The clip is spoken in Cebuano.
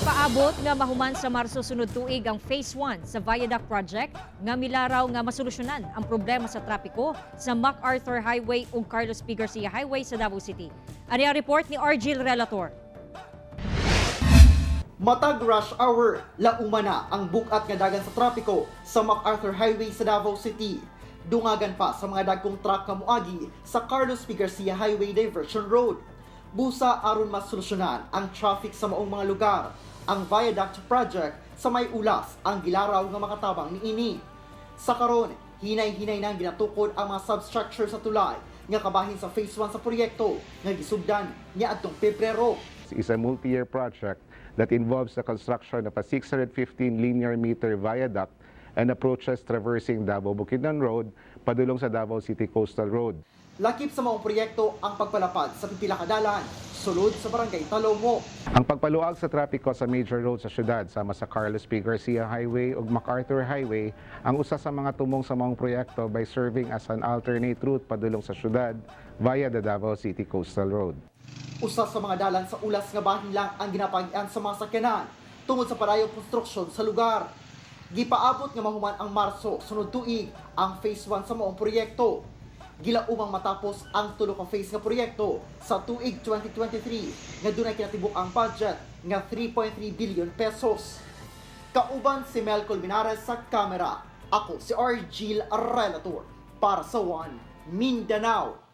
Gipaabot nga mahuman sa Marso sunod tuig ang Phase 1 sa Viaduct Project nga milaraw nga masolusyonan ang problema sa trapiko sa MacArthur Highway ug Carlos P. Garcia Highway sa Davao City. Ani ang report ni Argil Relator. Matag rush hour, lauma na ang bukat nga dagan sa trapiko sa MacArthur Highway sa Davao City. Dungagan pa sa mga dagkong truck nga moagi sa Carlos P. Garcia Highway Diversion Road. Busa aron masolusyonan ang traffic sa maong mga lugar, ang viaduct project sa may Ulas ang gilaraw nga makatabang niini. Sa karon, hinay-hinay nang ginatukod ang mga substructure sa tulay nga kabahin sa phase 1 sa proyekto nga gisugdan niadtong Pebrero. Is a multi-year project that involves the construction of a 615 linear meter viaduct and approaches traversing Davao Bukidnon Road padulong sa Davao City Coastal Road. Lakip sa maong proyekto ang pagpalapad sa pipila ka dalan sulod sa Barangay Talomo. Ang pagpaluag sa trapiko sa major road sa syudad sama sa Carlos P. Garcia Highway ug MacArthur Highway ang usa sa mga tumong sa maong proyekto by serving as an alternate route padulong sa syudad via the Davao City Coastal Road. Usa sa mga dalan sa Ulas nga bahin lang ang ginapagian sa mga sakyanan tungod sa padayong konstruksyon sa lugar. Gipaabot nga mahuman ang Marso sunod tuig ang phase 1 sa maong proyekto. Gilaumang matapos ang tulo ka phase nga proyekto sa tuig 2023 nga dunay kinatibuk ang budget nga 3.3 billion pesos. Kauban si Mel Colmenares sa kamera. Ako si Argil Relator para sa One Mindanao.